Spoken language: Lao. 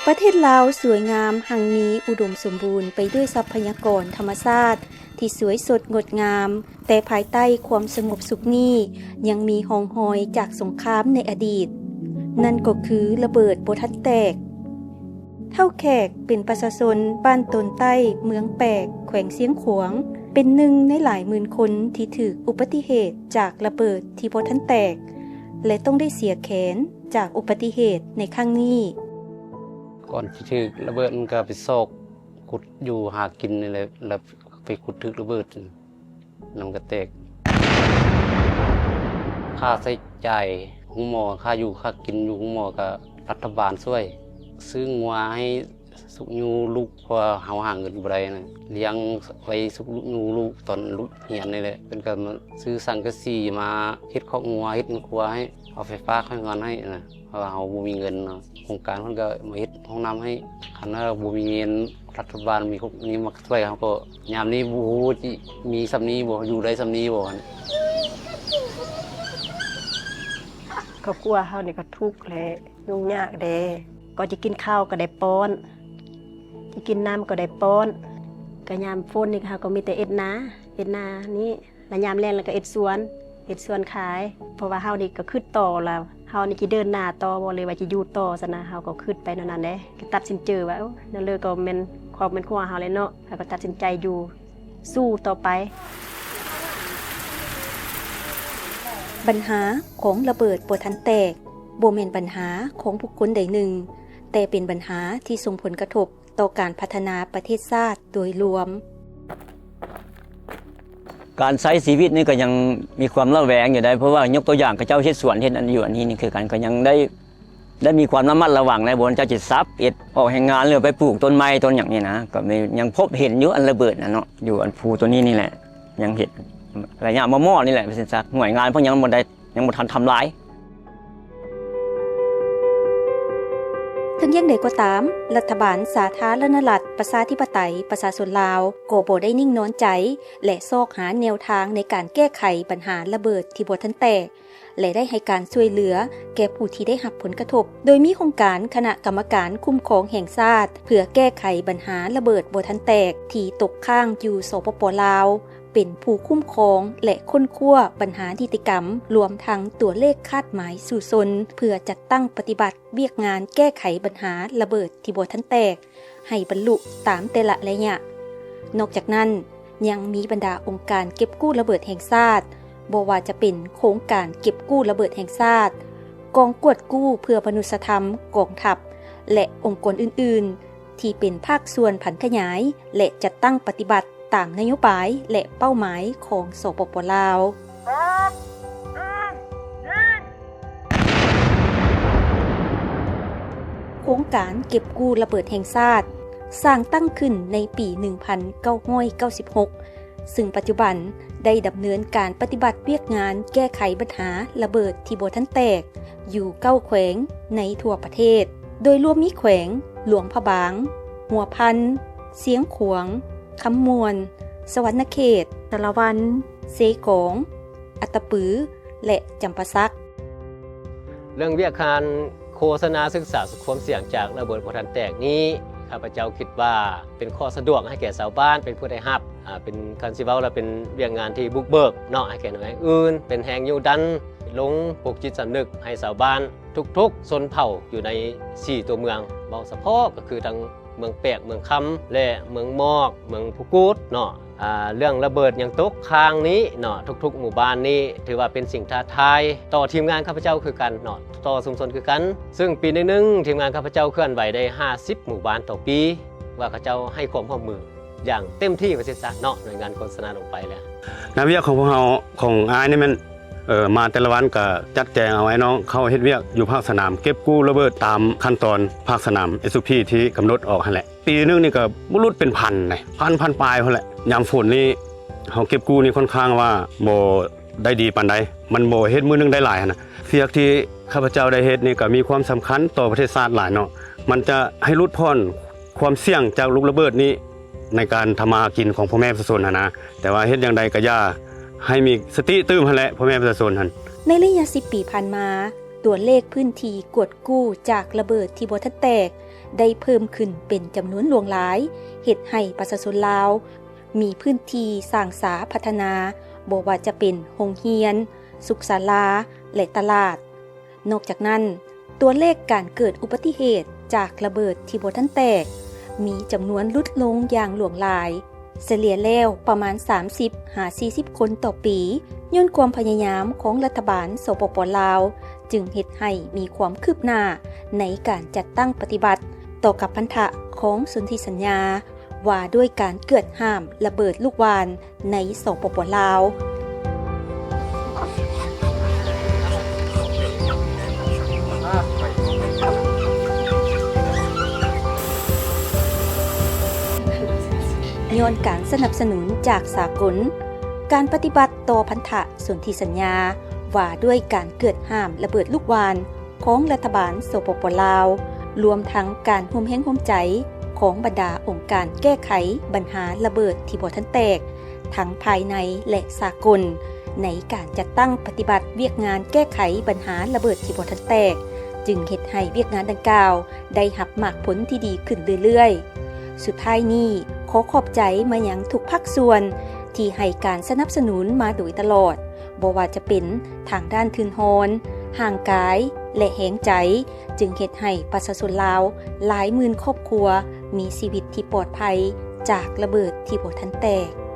ປະເທດລາວສວຍງາມ, ຮັ່ງມີ, ອຸດົມສົມບູນໄປດ້ວຍຊັບພະຍາກອນທຳມະຊາດທີ່ສວຍສົດງົດງາມ, ແຕ່ພາຍໃຕ້ຄວາມສະຫງົບສຸກນີ້ ຍັງມີຮ່ອງຮອຍຈາກສົງຄາມໃນອະດີດ, ນັ້ນກໍຄືລະເບີດບໍ່ທັນແຕກ. ທ້າວແຂກເປັນປະຊາຊົນບ້ານໂຕນໃຕ້ ເມືອງແປກ ແຂວງຊຽງຂວາງ, ເປັນໜຶ່ງໃນຫຼາຍໝື່ນຄົນທີ່ຖືກອຸບັດຕິເຫດຈາກລະເບີດທີ່ບໍ່ທັນແຕກ ແລະ ຕ້ອງໄດ້ເສຍແຂນຈາກອຸບັດຕິເຫດໃນຄັ້ງນີ້. ກ່ອນຊິຖືກລະເບີດ ມັນກໍໄປຊອກຂຸດຢູ່ຫາກິນນີ້ແຫຼະ ແລ້ວໄປຂຸດຖືກລະເບີດ ແລ້ວມັນກໍແຕກ. ຄ່າໃຊ້ຈ່າຍໂຮງໝໍ, ຄ່າຢູ່ຄ່າກິນຢູ່ໂຮງໝໍ ກໍລັດຖະບານຊ່ວຍ. ຊື້ງົວໃຫ້ຊຸກຍູ້ລູກ ເພາະວ່າເຮົາຫາເງິນບໍ່ໄດ້ນະ, ລ້ຽງໄວ້ຊຸກຍູ້ລູກຕອນລູກຮຽນນີ້ແຫຼະ. ເພິ່ນກໍມາຊື້ສັງກະສີມາເຮັດຄອກງົວ ເຮັດເຮືອນຄົວໃຫ້, ເອົາໄຟຟ້າເຂົ້າເຮືອນໃຫ້ນະ. ເພາະວ່າເຮົາບໍ່ມີເງິນເນາະ, ໂຄງການເພິ່ນກໍມາເຮັດຫ້ອງນ້ຳໃຫ້. ຄັນວ່າບໍ່ມີເງິນ, ລັດຖະບານມີ ມີມາຊ່ວຍເຮົາກໍ ຍາມນີ້ບໍ່ຮູ້ຊິມີສ່ຳນີ້ບໍ່, ຢູ່ໄດ້ສ່ຳນີ້ບໍ່ຫັ້ນ. ຄອບຄົວເຮົານີ້ກໍທຸກແຫຼະ, ຫຍຸ້ງຍາກເດ້, ກໍຈະກິນເຂົ້າກໍໄດ້ປ້ອນ, ຈະກິນນ້ຳກໍໄດ້ປ້ອນ, ກໍຍາມຝົນນີ້ເຮົາກໍມີແຕ່ເຮັດນາ, ເຮັດນານີ້. ລະຍາມແລ້ງລະກະເຮັດສວນ, ເຮັດສວນຂາຍ, ເພາະວ່າເຮົານີ້ກະຄຶດຕໍ່ລະ ເຮົານີ້ຊິເດີນໜ້າຕໍ່ບໍ່ ຫຼືວ່າຊິຢຸດຕໍ່ຊັ້ນນະ, ເຮົາກໍຄຶດໄປແນວນັ້ນເດ້, ກໍຕັດສິນເຈີວ່າ ໂອ້ ແນວເລີກໍແມ່ນຄອບແມ່ນຄົວເຮົາແຫຼະເນາະ, ເຮົາກໍຕັດສິນໃຈຢູ່ ສູ້ຕໍ່ໄປ. ບັນຫາຂອງລະເບີດບໍ່ທັນແຕກ ບໍ່ແມ່ນບັນຫາຂອງບຸກຄົນໃດໜຶ່ງ, ແຕ່ເປັນບັນຫາທີ່ສົ່ງຜົນກະທົບ ຕໍ່ການພັດທະນາປະເທດຊາດໂດຍລວມ. ການໃຊ້ຊີວິດນີ້ກໍຍັງມີຄວາມລະແວງຢູ່ໄດ໋, ເພາະວ່າຍົກຕົວຢ່າງ ເຂົາເຈົ້າເຮັດສວນເຮັດອັນຢູ່ອັນນີ້ນີ້ຄືກັນ, ກໍຍັງໄດ້ ໄດ້ມີຄວາມລະມັດລະວັງໃນບ່ອນເຈົ້າຊິສັບເອັດອອກແຮງງານ ຫຼືໄປປູກຕົ້ນໄມ້ຕົ້ນຫຍັງນີ້ນະ, ກໍມີ ຍັງພົບເຫັນຢູ່ອັນລະເບີດນະເນາະ, ຢູ່ອັນພູຕົວນີ້ນີ້ແຫຼະ ຍັງເຫັນໄລຍະມໍ່ໆນີ້ແຫຼະ ວ່າຊັ້ນຊະ. ໜ່ວຍງານພວກຫຍັງບໍ່ໄດ້ ຍັງບໍ່ທັນທຳລາຍ. ເຖິງຢ່າງໃດກໍຕາມ, ລັດຖະບານສາທາລະນະລັດ ປະຊາທິປະໄຕ ປະຊາຊົນລາວ ກໍບໍ່ໄດ້ນິ່ງນອນໃຈ ແລະ ຊອກຫາແນວທາງໃນການແກ້ໄຂບັນຫາລະເບີດທີ່ບໍ່ທັນແຕກ ແລະ ໄດ້ໃຫ້ການຊ່ວຍເຫຼືອແກ່ຜູ້ທີ່ໄດ້ຮັບຜົນກະທົບ, ໂດຍມີໂຄງການຄະນະກຳມະການຄຸ້ມຄອງແຫ່ງຊາດ ເພື່ອແກ້ໄຂບັນຫາລະເບີດບໍ່ທັນແຕກທີ່ຕົກຄ້າງຢູ່ ສປປ ລາວ ເປັນຜູ້ຄຸ້ມຄອງ ແລະ ຄົ້ນຄວ້າບັນຫານິຕິກຳ, ລວມທັງຕົວເລກຄາດໝາຍສູ້ຊົນ ເພື່ອຈັດຕັ້ງປະຕິບັດວຽກງານແກ້ໄຂບັນຫາລະເບີດທີ່ບໍ່ທັນແຕກ ໃຫ້ບັນລຸຕາມແຕ່ລະໄລຍະ. ນອກຈາກນັ້ນ, ຍັງມີບັນດາອົງການເກັບກູ້ລະເບີດແຫ່ງຊາດ, ບໍ່ວ່າຈະເປັນໂຄງການເກັບກູ້ລະເບີດແຫ່ງຊາດ, ກອງກວດກູ້ເພື່ອມະນຸດສະທຳ, ກອງທັບ ແລະ ອົງກອນອື່ນໆ ທີ່ເປັນພາກສ່ວນຜັນຂະຫຍາຍ ແລະ ຈັດຕັ້ງປະຕິບັດຕາມນະໂຍບາຍ ແລະ ເປົ້າໝາຍຂອງ ສປປ ລາວ. ໂຄງການເກັບກູ້ລະເບີດແຫ່ງຊາດ ສ້າງຕັ້ງຂຶ້ນໃນປີໜຶ່ງພັນເກົ້າຮ້ອຍເກົ້າສິບຫົກ ຊຶ່ງປັດຈຸບັນໄດ້ດຳເນີນການປະຕິບັດວຽກງານແກ້ໄຂບັນຫາລະເບີດທີ່ບໍ່ທັນແຕກ ຢູ່ເກົ້າແຂວງໃນທົ່ວປະເທດ, ໂດຍລວມມີແຂວງຫຼວງພະບາງ, ຫົວພັນ, ຊຽງຂວາງ, ຄຳມ່ວນ, ສະຫວັນນະເຂດ, ສາລະວັນ, ເຊກອງ, ອັດຕະປື ແລະ ຈຳປາສັກ. ເລື່ອງວຽກງານໂຄສະນາສຶກສາຄວາມສ່ຽງຈາກລະເບີດບໍ່ທັນແຕກນີ້ ຂ້າພະເຈົ້າຄິດວ່າເປັນຂໍ້ສະດວກໃຫ້ແກ່ຊາວບ້ານເປັນຜູ້ໄດ້ຮັບ, ອາ ເປັນ ຄັນຊິເວົ້າລະເປັນວຽກງານທີ່ບຸກເບີກເນາະ ໃຫ້ແກ່ໜ່ວຍງານອື່ນ, ເປັນແຮງຍູ້ດັນລົງ ປຸກຈິດສຳນຶກໃຫ້ຊາວບ້ານທຸກໆຊົນເຜົ່າຢູ່ໃນສີ່ຕົວເມືອງ, ເວົ້າສະເພາະກໍຄືທັງ ເມືອງແປກ, ເມືອງຄຳ ແລະ ເມືອງໝອກ, ເມືອງພູກູດເນາະ. ອາ ເລື່ອງລະເບີດຍັງຕົກຄ້າງນີ້ເນາະ, ທຸກໆໝູ່ບ້ານນີ້ຖືວ່າເປັນສິ່ງທ້າທາຍຕໍ່ທີມງານຂ້າພະເຈົ້າຄືກັນເນາະ, ຕໍ່ຊຸມຊົນຄືກັນ. ຊຶ່ງປີໜຶ່ງໆ ທີມງານຂ້າພະເຈົ້າເຄື່ອນໄຫວໄດ້ຫ້າສິບໝູ່ບ້ານຕໍ່ປີ, ວ່າເຂົາເຈົ້າໃຫ້ຄວາມຮ່ວມມືຢ່າງເຕັມທີ່ວ່າຊັ້ນຊະເນາະ, ໜ່ວຍງານໂຄສະນາລົງໄປແລ້ວ. ໜ້າວຽກຂອງພວກເຮົາ ຂອງອ້າຍນີ້ແມ່ນ ເອີ ມາແຕ່ລະວັນກະຈັດແຈງເອົາອ້າຍນ້ອງເຂົ້າເຮັດວຽກຢູ່ພາກສະໜາມ, ເກັບກູ້ລະເບີດຕາມຂັ້ນຕອນພາກສະໜາມ ເອສໂອພີ ທີ່ກຳນົດອອກຫັ້ນແຫຼະ. ປີໜຶ່ງນີ້ກະບໍ່ຫຼຸດເປັນພັນໃດ໋, ພັນ ພັນປາຍພຸ້ນແຫຼະ. ຍາມຝົນນີ້ເຮົາເກັບກູ້ນີ້ຄ່ອນຂ້າງວ່າບໍ່ໄດ້ດີປານໃດ, ມັນບໍ່ເຮັດມື້ໜຶ່ງໄດ້ຫຼາຍຫັ້ນນະ. ວຽກທີ່ຂ້າພະເຈົ້າໄດ້ເຮັດນີ້ກະມີຄວາມສຳຄັນຕໍ່ປະເທດຊາດຫຼາຍເນາະ, ມັນຈະໃຫ້ຫຼຸດຜ່ອນ ຄວາມສ່ຽງຈາກລູກລະເບີດນີ້ໃນການທຳມາຫາກິນຂອງພໍ່ແມ່ປະຊາຊົນຫັ້ນນະ, ແຕ່ວ່າເຮັດຢ່າງໃດກໍຢ່າໃຫ້ມີສະຕິຕື່ມຫັ້ນແຫຼະ ພໍ່ແມ່ປະຊາຊົນຫັ້ນ. ໃນໄລຍະສິບປີຜ່ານມາ, ຕົວເລກພື້ນທີ່ກວດກູ້ຈາກລະເບີດທີ່ບໍ່ທັນແຕກ ໄດ້ເພີ່ມຂຶ້ນເປັນຈຳນວນຫຼວງຫຼາຍ, ເຮັດໃຫ້ປະຊາຊົນລາວມີພື້ນທີ່ສ້າງສາພັດທະນາ, ບໍ່ວ່າຈະເປັນໂຮງຮຽນ, ສຸກສາລາ ແລະ ຕະຫຼາດ. ນອກຈາກນັ້ນ, ຕົວເລກການເກີດອຸບັດຕິເຫດຈາກລະເບີດທີ່ບໍ່ທັນແຕກ ມີຈຳນວນຫຼຸດລົງຢ່າງຫຼວງຫຼາຍ, ສະເລ່ຍແລ້ວປະມານສາມສິບຫາສີ່ສິບຄົນຕໍ່ປີ, ຍ້ອນຄວາມພະຍາຍາມຂອງລັດຖະບານ ສປປ ລາວ ຈຶ່ງເຮັດໃຫ້ມີຄວາມຄືບໜ້າໃນການຈັດຕັ້ງປະຕິບັດຕໍ່ກັບພັນທະຂອງສົນທິສັນຍາ ວ່າດ້ວຍການເກືອດຫ້າມລະເບີດລູກຫວ່ານໃນ ສປປ ລາວ. ຍ້ອນການສະໜັບສະໜູນຈາກສາກົນ, ການປະຕິບັດຕໍ່ພັນທະສົນທິສັນຍາ ວ່າດ້ວຍການເກືອດຫ້າມລະເບີດລູກຫວ່ານ ຂອງລັດຖະບານ ສປປ ລາວ, ລວມທັງການຮ່ວມແຮງຮ່ວມໃຈຂອງບັນດາອົງການແກ້ໄຂບັນຫາລະເບີດທີ່ບໍ່ທັນແຕກ ທັງພາຍໃນ ແລະ ສາກົນ ໃນການຈັດຕັ້ງປະຕິບັດວຽກງານແກ້ໄຂບັນຫາລະເບີດທີ່ບໍ່ທັນແຕກ, ຈຶ່ງເຮັດໃຫ້ວຽກງານດັ່ງກ່າວໄດ້ຮັບໝາກຜົນທີ່ດີຂຶ້ນເລື້ອຍໆ. ສຸດທ້າຍນີ້, ຂໍຂອບໃຈມາຍັງທຸກພາກສ່ວນທີ່ໃຫ້ການສະໜັບສະໜູນມາໂດຍຕະຫຼອດ, ບໍ່ວ່າຈະເປັນທາງດ້ານທຶນຮອນ, ຮ່າງກາຍ ແລະ ແຮງໃຈ, ຈຶ່ງເຮັດໃຫ້ປະຊາຊົນລາວຫຼາຍໝື່ນຄອບຄົວມີຊີວິດທີ່ປອດໄພຈາກລະເບີດທີ່ບໍ່ທັນແຕກ.